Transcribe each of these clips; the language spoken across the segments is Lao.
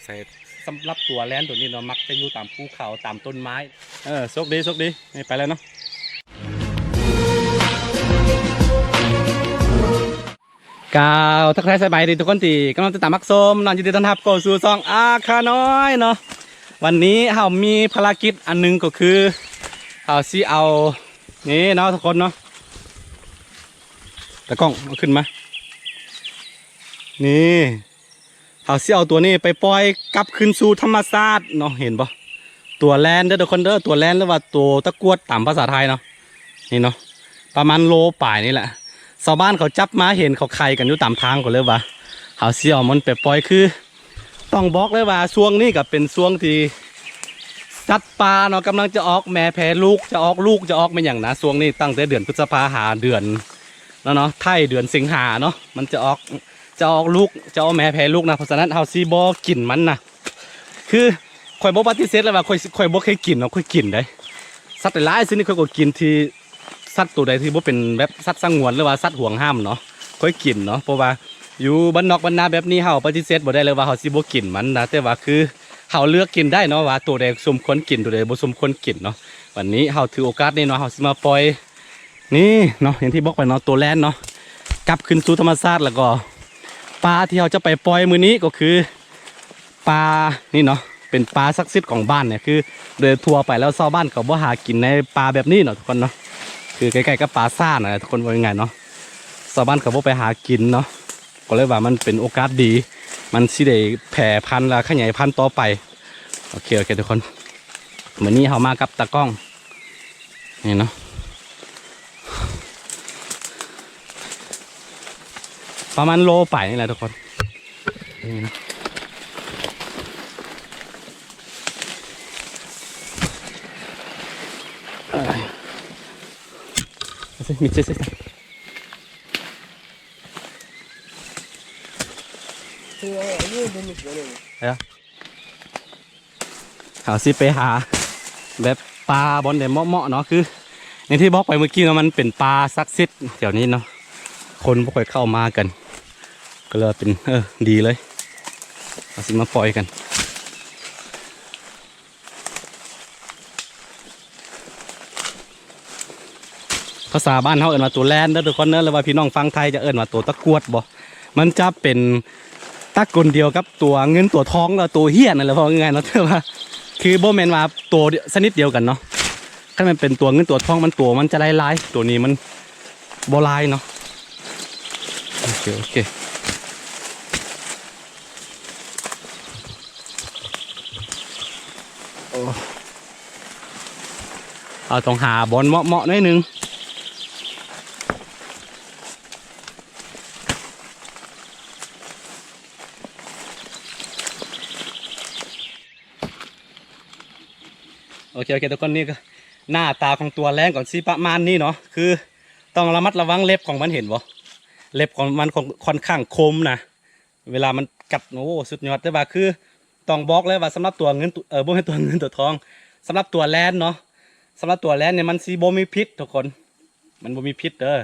ໃສ່ ສຳລັບຕົວແລນໂຕນີ້ເນາະ ມັກຈະຢູ່ຕາມພູເຂົາ ຕາມຕົ້ນໄມ້. ເອີ ໂຊກດີ ໂຊກດີ ນີ້ໄປແລ້ວເນາະ. ກ່າວທັກທາຍສະບາຍດີທຸກຄົນທີ່ກຳລັງຕິດຕາມຮັບຊົມເນາະ, ຍິນດີຕ້ອນຮັບເຂົ້າສູ່ຊ່ອງອາຄານ້ອຍເນາະ. ວັນນີ້ເຮົາມີພາລະກິດອັນໜຶ່ງ ກໍຄືເຮົາຊິເອົາ ນີ້ເນາະທຸກຄົນເນາະ, ຕາກ້ອງເອົາຂຶ້ນມາ ນີ້ ເຮົາຊິເອົາຕົວນີ້ໄປປ່ອຍກັບຄືນສູ່ທຳມະຊາດເນາະ. ເຫັນບໍ່? ຕົວແລນເດີທຸກຄົນເດີ, ຕົວແລນ ຫຼືວ່າຕົວຕະກວດຕາມພາສາໄທເນາະ. ນີ້ເນາະ ປະມານໂລປາຍນີ້ແຫຼະ. ຊາວບ້ານເຂົາຈັບມາເຫັນເຂົາໄຂ່ກັນຢູ່ຕາມທາງ ກໍເລີຍວ່າເຮົາຊິເອົາມັນໄປປ່ອຍ. ຄືຕ້ອງບອກເລີຍວ່າຊ່ວງນີ້ກໍເປັນຊ່ວງທີ່ສັດປ່າເນາະ ກຳລັງຈະອອກແມ່ແຜ່ລູກ ຈະອອກລູກ ຈະອອກແມ່ນຫຍັງນະ. ຊ່ວງນີ້ຕັ້ງແຕ່ເດືອນພຶດສະພາຫາເດືອນ ແລ້ວເນາະ ທ້າຍເດືອນສິງຫາເນາະ ມັນຈະອອກ ຈະອອກລູກ ຈະອອກແມ່ແຜ່ລູກນະ. ເພາະສະນັ້ນເຮົາຊິບໍ່ກິນມັນນະ. ຄືຂ້ອຍບໍ່ປະຕິເສດເລີຍວ່າຂ້ອຍ ຂ້ອຍບໍ່ເຄີຍກິນເນາະ, ຂ້ອຍກິນເດ້. ສັດຫຼາຍໆຊະນິດຂ້ອຍກໍກິນ, ທີ່ສັດໂຕໃດທີ່ບໍ່ເປັນແບບສັດສະຫງວນ ຫຼືວ່າສັດຫວງຫ້າມເນາະ ຂ້ອຍກິນເນາະ. ເພາະວ່າຢູ່ບ້ານນອກບ້ານນາແບບນີ້ ເຮົາປະຕິເສດບໍ່ໄດ້ເລີຍວ່າເຮົາຊິບໍ່ກິນມັນນະ. ແຕ່ວ່າຄືເຮົາເລືອກກິນໄດ້ເນາະ ວ່າໂຕໃດສົມຄວນກິນ ໂຕໃດບໍ່ສົມຄວນກິນເນາະ. ວັນນີ້ເຮົາຖືໂອກາດນີ້ເນາະ ເຮົາຊິມາປ່ອຍ ນີ້ເນາະ ຢ່າງທີ່ບອກໄປເນາະ ຕົວແລນເນາະ ກັບຄືນສູ່ທຳມະຊາດ. ແລ້ວກໍປາທີ່ເຮົາຈະໄປປ່ອຍມື້ນີ້ກໍຄືປານີ້ເນາະ ເປັນປາສັກສິດຂອງບ້ານນີ້. ຄືໂດຍທົ່ວໄປແລ້ວຊາວບ້ານເຂົາບໍ່ຫາກິນໃນປາແບບນີ້ເນາະທຸກຄົນເນາະ. ຄືໃກ້ໆກັບປາຊ້ານນະທຸກຄົນ ເວົ້າງ່າຍໆເນາະ, ຊາວບ້ານເຂົາບໍ່ໄປຫາກິນເນາະ. ກໍເລີຍວ່າມັນເປັນໂອກາດດີ ມັນຊິໄດ້ແຜ່ພັນ ແລະ ຂະຫຍາຍພັນຕໍ່ໄປ. ໂອເຄ ໂອເຄທຸກຄົນ, ມື້ນີ້ເຮົາມາກັບຕາກ້ອງ ນີ້ເນາະ ປະມານໂລປາຍນີ້ແຫຼະທຸກຄົນ. ນີ້ເນາະ ເອົາຊິ ມິດໃສ່ໃສ່ ເອີ ເຮົາຊິໄປຫາແບບປາບ່ອນໃດເໝາະໆເນາະ. ຄືຢ່າງທີ່ບອກໄປເມື່ອກີ້ເນາະ ມັນເປັນປາສັກສິດແຖວນີ້ເນາະ, ຄົນບໍ່ຄ່ອຍເຂົ້າມາກັນ ກໍເລີຍວ່າເປັນ ເອີ ດີເລີຍ ເຮົາຊິມາປ່ອຍກັນ. ພາສາບ້ານເຮົາເອີ້ນວ່າຕົວແລນເດີທຸກຄົນເດີ ຫຼືວ່າພີ່ນ້ອງຝັ່ງໄທຈະເອີ້ນວ່າຕົວຕະກວດບໍ? ມັນຈະເປັນຕະກຸນດຽວກັບຕົວເງິນຕົວທອງ ແລະ ຕົວເຫຍນັ້ນແຫຼະ ເວົ້າງ່າຍໆເນາະ. ແຕ່ວ່າຄືບໍ່ແມ່ນວ່າຕົວຊະນິດດຽວກັນເນາະ. ຄັນມັນເປັນຕົວເງິນຕົວທອງ ມັນຕົວມັນຈະຫຼາຍໆ, ຕົວນີ້ມັນບໍ່ຫຼາຍເນາະ. ໂອເຄ ໂອເຄ. ໂອ້ ເຮົາຕ້ອງຫາບ່ອນເໝາະໆໜ້ອຍໜຶ່ງ. ໂອເຄ ໂອເຄ ທຸກຄົນ, ນີ້ກໍໜ້າຕາຂອງຕົວແລນກໍຊິປະມານນີ້ເນາະ. ຄືຕ້ອງລະມັດລະວັງເລັບຂອງມັນ, ເຫັນບໍ່? ເລັບຂອງມັນຄ່ອນຂ້າງຄົມນະ. ເວລາມັນກັດ ໂອ້ ສຸດຍອດ. ແຕ່ວ່າຄືຕ້ອງບອກເລີຍວ່າສຳລັບຕົວເງິນ ເອີ ບໍ່ແມ່ນຕົວເງິນຕົວທອງ, ສຳລັບຕົວແລນເນາະ, ສຳລັບຕົວແລນນີ້ມັນຊິບໍ່ມີພິດທຸກຄົນ, ມັນບໍ່ມີພິດເດີ.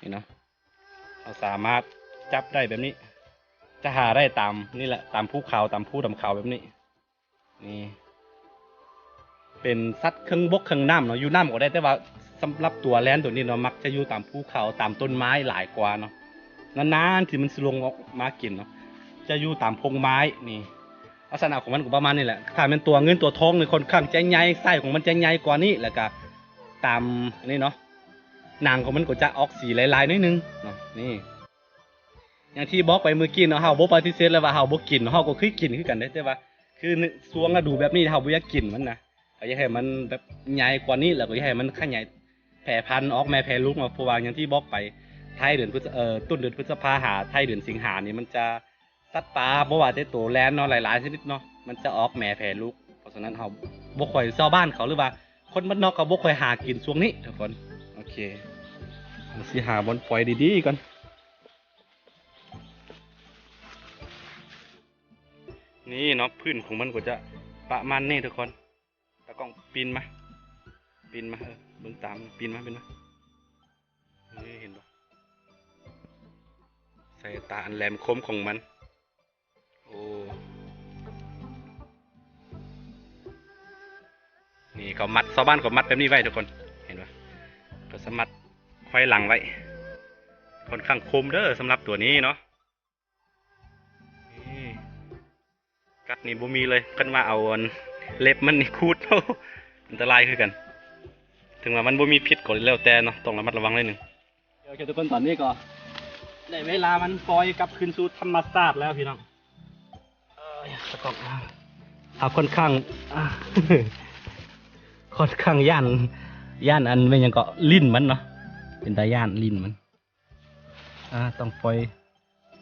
ນີ້ເນາະ ເຮົາສາມາດຈັບໄດ້ແບບນີ້, ຈະຫາໄດ້ຕາມນີ້ແຫຼະ ຕາມພູເຂົາ ຕາມພູດຳເຂົາແບບນີ້. ນີ້ເປັນສັດເຄິ່ງບົກເຄິ່ງນ້ຳເນາະ, ຢູ່ນ້ຳກໍໄດ້. ແຕ່ວ່າສຳລັບຕົວແລນຕົວນີ້ເນາະ ມັກຈະຢູ່ຕາມພູເຂົາ ຕາມຕົ້ນໄມ້ຫຼາຍກວ່າເນາະ, ນານໆທີ່ມັນຊິລົງອອກມາກິນເນາະ, ຈະຢູ່ຕາມພົງໄມ້. ນີ້ລັກສະນະຂອງມັນກໍປະມານນີ້ແຫຼະ. ຖ້າແມ່ນຕົວເງິນຕົວທອງນີ້ ຄ່ອນຂ້າງຈະໃຫຍ່, ໄຊຂອງມັນຈະໃຫຍ່ກວ່ານີ້, ແລ້ວກະຕາມນີ້ເນາະ ໜັງຂອງມັນກໍຈະອອກສີຫຼາຍໆໜ້ອຍໜຶ່ງເນາະ. ນີ້ ຢ່າງທີ່ບອກໄປມື້ກີ້ເນາະ, ເຮົາບໍ່ປະຕິເສດເລີຍວ່າເຮົາບໍ່ກິນ, ເຮົາກໍເຄີຍກິນຄືກັນເດ້. ແຕ່ວ່າຄືຊ່ວງລະດູແບບນີ້ເຮົາບໍ່ຢາກກິນມັນນະ, ກໍຢາກໃຫ້ມັນແບບໃຫຍ່ກວ່ານີ້ ແລ້ວກໍຢາກໃຫ້ມັນຂະຫຍາຍແຜ່ພັນອອກແມ່ແຜ່ລູກເນາະ. ເພາະວ່າຢ່າງທີ່ບອກໄປ ທ້າຍເດືອນພຶດ ເອີ ຕົ້ນເດືອນພຶດສະພາຫາທ້າຍເດືອນສິງຫານີ້ ມັນຈະ ສັດປ່າ ບໍ່ວ່າແຕ່ໂຕແລນເນາະ ຫຼາຍໆຊະນິດເນາະ ມັນຈະອອກແມ່ແຜ່ລູກ. ເພາະສະນັ້ນເຮົາບໍ່ຄ່ອຍ ຊາວບ້ານເຂົາ ຫຼືວ່າຄົນບ້ານນອກເຂົາບໍ່ຄ່ອຍຫາກິນຊ່ວງນີ້ທຸກຄົນ. ໂອເຄ ເຮົາຊິຫາບ່ອນປ່ອຍດີໆກ່ອນ. ນີ້ເນາະ ພື້ນຂອງມັນກໍຈະປະມານນີ້ທຸກຄົນ. ຕາກ້ອງປີນມາ ປີນມາ ເອີ ເບິ່ງຕາມ ປີນມາ ປີນມາ. ນີ້ເຫັນບໍ່? ສາຍຕາອັນແຫຼມຄົມຂອງມັນ. ໂອ້ ນີ້ເຂົາມັດ ຊາວບ້ານເຂົາມັດແບບນີ້ໄວ້ທຸກຄົນ ເຫັນບໍ່? ເຂົາສາມາດໄຂວ້ຫຼັງໄວ້ ຄ່ອນຂ້າງຄົມເດີ ສຳລັບຕົວນີ້ເນາະ. ນີ້ ກັດນີ້ບໍ່ມີເລີຍ ຄັນວ່າເອົາອັນເລັບມັນນີ້ຂູດ ໂອ້ ອັນຕະລາຍຄືກັນ. ເຖິງວ່າມັນບໍ່ມີພິດກໍແລ້ວແຕ່ເນາະ ຕ້ອງລະມັດລະວັງໜ້ອຍໜຶ່ງ. ໂອເຄທຸກຄົນ ຕອນນີ້ກໍໄດ້ເວລາມັນປ່ອຍກັບຄືນສູ່ທຳມະຊາດແລ້ວພີ່ນ້ອງ. ເອີຍ ຕາກ້ອງ ເຮົາຄ່ອນຂ້າງ ອ່າ ຄ່ອນຂ້າງຢ້ານ ຢ້ານອັນແມ່ນຫຍັງເກາະ ລີ້ນມັນເນາະ ເປັນຕາຢ້ານລີ້ນມັນ. ອ່າ ຕ້ອງປ່ອຍ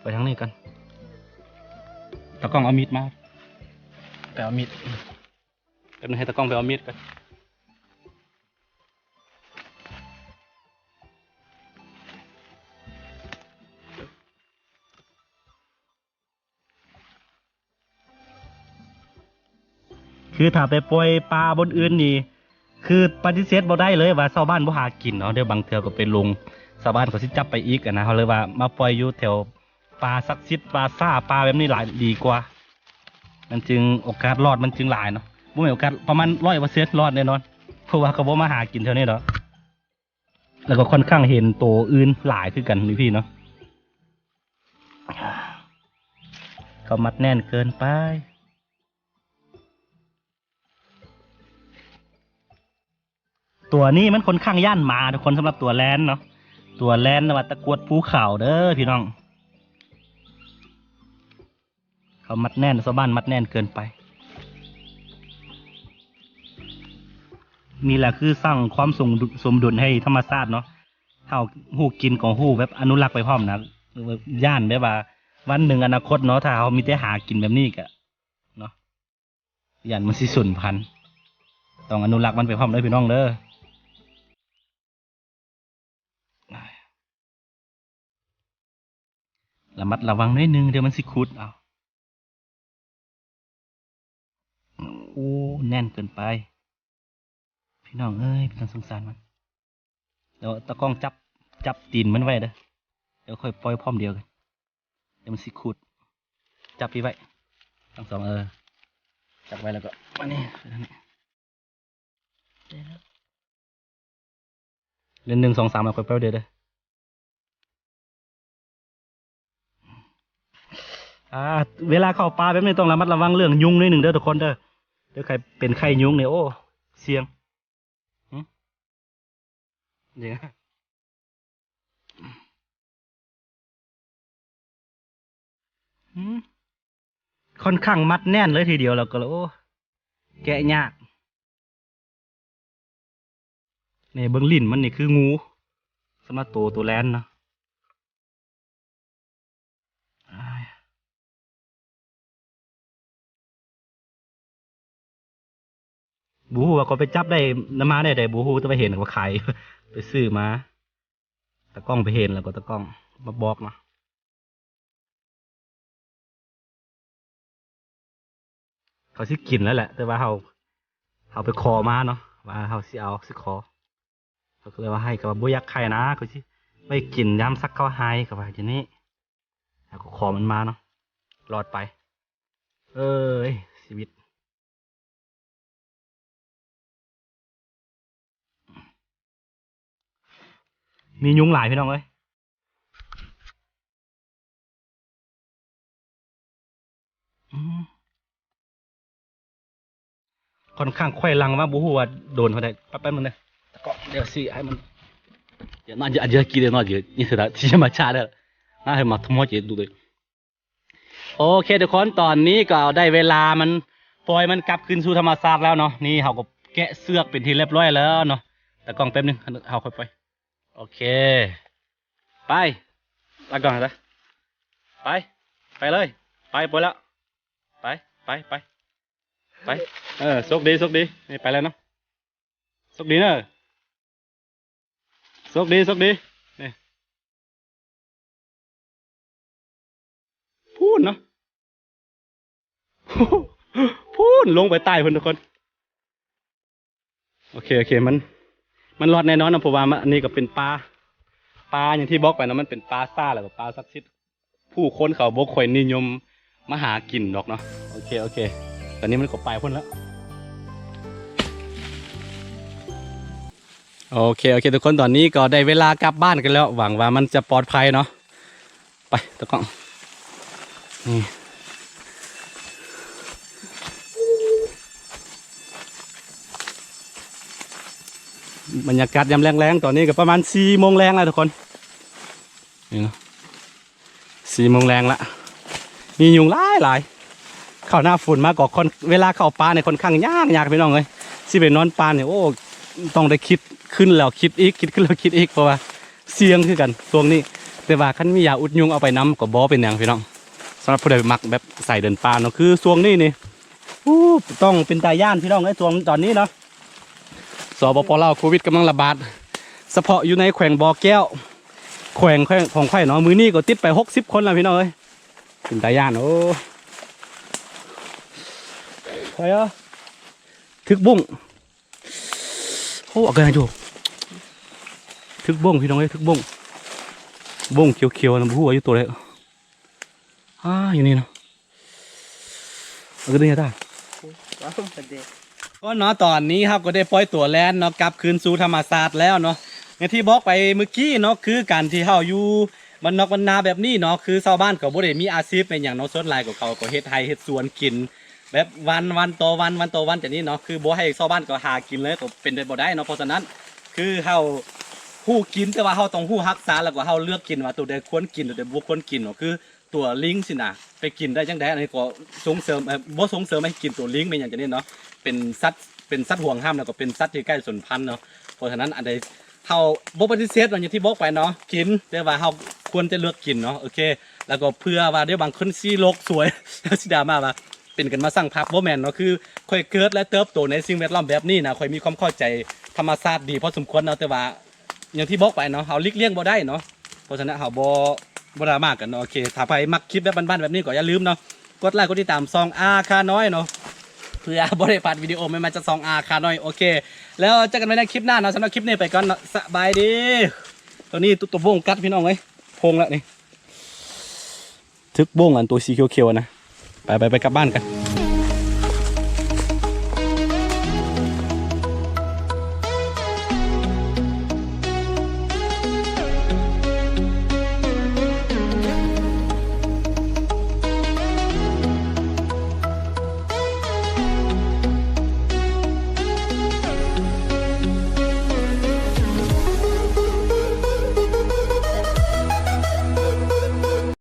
ໄປທາງນີ້ກ່ອນ ຕາກ້ອງເອົາມີດມາ ໄປເອົາມີດ ແປັບໜຶ່ງ ໃຫ້ຕາກ້ອງໄປເອົາມີດກ່ອນ. ຄືຖ້າໄປປ່ອຍປາບ່ອນອື່ນນີ້ ຄືປະຕິເສດບໍ່ໄດ້ເລີຍວ່າຊາວບ້ານບໍ່ຫາກິນເນາະ. ດຽວບາງເທື່ອກໍໄປຫຼົງ ຊາວບ້ານເຂົາຊິຈັບໄປອີກຫັ້ນນະ. ເຮົາເລີຍວ່າມາປ່ອຍຢູ່ແຖວປ່າສັກສິດ ປ່າຊ້າ ປ່າແບບນີ້ຫຼາຍ ດີກວ່າ ມັນຈຶ່ງໂອກາດລອດມັນຈຶ່ງຫຼາຍເນາະ. ບໍ່ແມ່ນໂອກາດ ປະມານຮ້ອຍເປີເຊັນ ລອດແນ່ນອນ ເພາະວ່າເຂົາບໍ່ມາຫາກິນແຖວນີ້ດອກ. ແລ້ວກໍຄ່ອນຂ້າງເຫັນໂຕອື່ນຫຼາຍຄືກັນຢູ່ພີ້ເນາະ. ເຂົາມັດແໜ້ນເກີນໄປ. ຕົວນີ້ມັນຄ່ອນຂ້າງຢ້ານໝາທຸກຄົນ ສຳລັບຕົວແລນເນາະ. ຕົວແລນ ແຕ່ວ່າຕະກວດພູຂາວເດີພີ່ນ້ອງ. ເຂົາມັດແໜ້ນ ຊາວບ້ານມັດແໜ້ນເກີນໄປ. ນີ້ແຫຼະຄືສ້າງຄວາມສົມດຸ ສົມດຸນໃຫ້ທຳມະຊາດເນາະ. ເຮົາຮູ້ກິນກໍຮູ້ແບບອະນຸລັກໄປພ້ອມນະ. ຢ້ານແບບວ່າວັນໜຶ່ງອະນາຄົດເນາະ ຖ້າເຮົາມີແຕ່ຫາກິນແບບນີ້ກະເນາະ ຢ້ານມັນຊິສູນພັນ. ຕ້ອງອະນຸລັກມັນໄປພ້ອມເດີພີ່ນ້ອງເດີ. ລະມັດລະວັງໜ້ອຍໜຶ່ງ ດຽວມັນຊິຂູດເອົາ. ໂອ້ ແໜ້ນເກີນໄປ ພີ່ນ້ອງເອີຍ ເປັນຕາສົງສານມັນ. ດຽວຕາກ້ອງຈັບ ຈັບຕີນມັນໄວ້ເດີ ດຽວຄ່ອຍປ່ອຍພ້ອມດຽວກັນ ດຽວມັນຊິຂູດ. ຈັບພີ້ໄວ້ທັງສອງ ເອີ ຈັບໄວ້ແລ້ວກໍມານີ້ ໄປທາງນີ້. ເດືອນໜຶ່ງ ສອງ ສາມ ແລ້ວຄ່ອຍໄປເດີ ເດີ. ອ່າ ເວລາເຂົ້າປ່າແບບນີ້ຕ້ອງລະມັດລະວັງເລື່ອງຍຸງໜ້ອຍໜຶ່ງເດີທຸກຄົນເດີ. ເດີ ໃຄເປັນໄຂ້ຍຸງນີ້ ໂອ້ ສ່ຽງ. ຫຶ? ເດ ຫຶ? ຄ່ອນຂ້າງມັດແໜ້ນເລີຍທີດຽວ ແລ້ວກໍ ໂອ້ ແກະຍາກ. ນີ້ເບິ່ງ ລີ້ນມັນນີ້ຄືງູ ສຳລັບໂຕ ໂຕແລນເນາະ. ອ້າຍ ບໍ່ຮູ້ວ່າເຂົາໄປຈັບໄດ້ນຳມາໄດ້ໃດ ບໍ່ຮູ້ ແຕ່ວ່າເຫັນເຂົາຂາຍ ໄປຊື້ມາ. ຕາກ້ອງໄປເຫັນ ແລ້ວກໍຕາກ້ອງມາບອກເນາະ. ເຂົາຊິກິນແລ້ວແຫຼະ ແຕ່ວ່າເຮົາ ເຮົາໄປຂໍມາເນາະ ວ່າເຮົາຊິເອົາ ຊິຂໍ. ເຂົາກໍເລີຍວ່າໃຫ້ ເຂົາວ່າບໍ່ຢາກໃຫ້ນະ ເຂົາຊິໄວ້ກິນຍາມສັກເຂົ້າໃຫ້ ເຂົາວ່າຈັ່ງນີ້. ເຮົາກໍຂໍມັນມາເນາະ ລອດໄປ. ເອີຍ ຊີວິດ. ມີຍຸງຫຼາຍພີ່ນ້ອງເອີຍ. ອືມ ຄ່ອນຂ້າງໄຂວ້ຫຼັງມາ ບໍ່ຮູ້ວ່າໂດນເທົ່າໃດ. ແປັບໜຶ່ງເດີ ຕາກ້ອງ ດຽວຊິໃຫ້ມັນ ດຽວນະ ດຽວ ດຽວກິນ ດຽວນະ ດຽວນີ້ ເທື່ອທີ່ຈະມາຊ້າແລ້ວນະ ໃຫ້ມາທຳມອດເຈດູເດີ. ໂອເຄທຸກຄົນ ຕອນນີ້ກໍໄດ້ເວລາມັນ ປ່ອຍມັນກັບຄືນສູ່ທຳມະຊາດແລ້ວເນາະ. ນີ້ເຮົາກໍແກະເຊືອກເປັນທີ່ລຽບຮ້ອຍແລ້ວເນາະ. ຕາກ້ອງແປັບໜຶ່ງ ເຮົາຄ່ອຍປ່ອຍ. ໂອເຄ ໄປ ຕາກ້ອງ ໄປ ໄປເລີຍ ໄປ ປ່ອຍແລ້ວ ໄປ ໄປ ໄປ ໄປ. ເອີ ໂຊກດີ ໂຊກດີ ນີ້ໄປແລ້ວເນາະ. ໂຊກດີເດີ ໂຊກດີ ໂຊກດີ ນີ້ ພຸ້ນເນາະ ພຸ້ນ ລົງໄປໃຕ້ພຸ້ນທຸກຄົນ. ໂອເຄ ໂອເຄ ມັນ ມັນລອດແນ່ນອນເນາະ ເພາະວ່າມັນ ອັນນີ້ກໍເປັນປ່າ ປ່າຢ່າງທີ່ບອກໄປເນາະ ມັນເປັນປ່າຊ້າ ແລ້ວກໍປ່າສັກສິດ. ຜູ້ຄົນເຂົາບໍ່ຄ່ອຍນິຍົມມາຫາກິນດອກເນາະ. ໂອເຄ ໂອເຄ ຕອນນີ້ມັນກໍໄປພຸ້ນແລ້ວ. ໂອເຄ ໂອເຄ ທຸກຄົນ ຕອນນີ້ກໍໄດ້ເວລາກັບບ້ານກັນແລ້ວ. ຫວັງວ່າມັນຈະປອດໄພເນາະ. ໄປ ຕາກ້ອງ ນີ້ ບັນຍາກາດຍາມແລງໆ ຕອນນີ້ກໍປະມານສີ່ໂມງແລງແລ້ວທຸກຄົນ. ນີ້ເນາະ ສີ່ໂມງແລງລະ ມີຍຸງຫຼາຍໆ. ເຂົ້າໜ້າຝົນມາກໍຄ່ອນ ເວລາເຂົ້າປ່ານີ້ຄ່ອນຂ້າງຍາກໆ ພີ່ນ້ອງເອີຍ. ຊິໄປນອນປ່ານີ້ ໂອ້ ຕ້ອງໄດ້ຄິດ ຄິດແລ້ວຄິດອີກ ຄິດແລ້ວຄິດອີກ ເພາະວ່າສ່ຽງຄືກັນຊ່ວງນີ້. ແຕ່ວ່າຄັນມີຢາອຸດຍຸງເອົາໄປນຳກໍບໍ່ເປັນຫຍັງພີ່ນ້ອງ. ສຳລັບຜູ້ໃດມັກແບບສາຍເດີນປ່າເນາະ ຄືຊ່ວງນີ້ນີ້ ໂອ້ ຕ້ອງເປັນຕາຢ້ານພີ່ນ້ອງເອີຍ ຊ່ວງຕອນນີ້ເນາະ. ສປປ ລາວ ໂຄວິດກຳລັງລະບາດ ສະເພາະຢູ່ໃນແຂວງບໍ່ແກ້ວ ແຂວງ ແຂວງຂອງຂ້ອຍເນາະ. ມື້ນີ້ກໍຕິດໄປຫົກສິບຄົນແລ້ວພີ່ນ້ອງເອີຍ ເປັນຕາຢ້ານ. ໂອ້ ໄປເອີ ຖືກບຸ້ງ. ໂອ້ ອາການຢູ່ ຖືກບົ້ງພີ່ນ້ອງເອີຍ ຖືກບົ້ງ ບົ້ງຂຽວໆນະ ບໍ່ຮູ້ວ່າຢູ່ໂຕໃດ. ອາ ຢູ່ນີ້ເນາະ ເອົາກະດຶງຍາຕາ ກໍເນາະ ຕອນນີ້ເຮົາກໍໄດ້ປ່ອຍຕົວແລ່ນເນາະ ກັບຄືນສູ່ທຳມະຊາດແລ້ວເນາະ. ຢ່າງທີ່ບອກໄປມື້ກີ້ເນາະ ຄືການທີ່ເຮົາຢູ່ບ້ານນອກບ້ານນາແບບນີ້ເນາະ ຄືຊາວບ້ານກໍບໍ່ໄດ້ມີອາຊີບແມ່ນຫຍັງເນາະ ສ່ວນຫຼາຍກໍເຂົາກໍເຮັດໄຮ່ເຮັດສວນກິນ ແບບວັນ ວັນຕໍ່ວັນ ວັນຕໍ່ວັນຈັ່ງນີ້ເນາະ ຄືບໍ່ໃຫ້ຊາວບ້ານກໍຫາກິນເລີຍ ກໍເປັນໄປບໍ່ໄດ້ເນາະ. ເພາະສະນັ້ນ ຄືເຮົາຮູ້ກິນ ແຕ່ວ່າເຮົາຕ້ອງຮູ້ຮັກສາ ແລ້ວກໍເຮົາເລືອກກິນວ່າໂຕໃດຄວນກິນ ໂຕໃດບໍ່ຄວນກິນເນາະ. ຄືຕົວລິງຊີ້ນະ ໄປກິນໄດ້ຈັ່ງໃດ? ອັນນີ້ກໍສົ່ງເສີມ ເອີ ບໍ່ສົ່ງເສີມໃຫ້ກິນຕົວລິງແມ່ນຫຍັງຈັ່ງນີ້ເນາະ ເປັນສັດ ເປັນສັດຫວງຫ້າມ ແລ້ວກໍເປັນສັດທີ່ໃກ້ສູນພັນເນາະ. ເພາະສະນັ້ນ ອັນໃດ ເຮົາບໍ່ປະຕິເສດເນາະ ຢ່າງທີ່ບອກໄປເນາະ ກິນ ແຕ່ວ່າເຮົາຄວນຈະເລືອກກິນເນາະ. ໂອເຄ ແລ້ວກໍເພື່ອວ່າ ດຽວບາງຄົນຊິໂລກສວຍ ຊິດຣາມາວ່າເປັນກັນມາສ້າງພາບ ບໍ່ແມ່ນເນາະ. ຄືຂ້ອຍເກີດ ແລະ ເຕີບໂຕໃນສິ່ງແວດລ້ອມແບບນີ້ນະ ຂ້ອຍມີຄວາມເຂົ້າໃຈທຳມະຊາດດີພໍສົມຄວນເນາະ. ແຕ່ວ່າຢ່າງທີ່ບອກໄປເນາະ ເຮົາຫຼີກລ່ຽງບໍ່ໄດ້ເນາະ. ເພາະສະນັ້ນ ເຮົາບໍ່ ບໍ່ດຣາມາກັນເນາະ. ໂອເຄ ຖ້າໃຜມັກຄລິບແບບບ້ານໆແບບນີ້ ກໍຢ່າລືມເນາະ ກົດໄລກ໌ ກົດຕິດຕາມຊ່ອງອາຄານ້ອຍເນາະ ເພື່ອບໍ່ໄດ້ພາດວິດີໂອໃໝ່ໆຈາກຊ່ອງອາຄານ້ອຍ. ໂອເຄ ແລ້ວເຈີກັນໃໝ່ໃນຄລິບໜ້າເນາະ. ສຳລັບຄລິບນີ້ໄປກ່ອນເນາະ ສະບາຍດີ. ຕອນນີ້ໂຕບົ້ງກັດພີ່ນ້ອງເອີຍ ໂພງລະນີ້ ຖືກບົ້ງອັນໂຕສີຂຽວໆນະ. ໄປໆໆ ກັບບ້ານກັນ.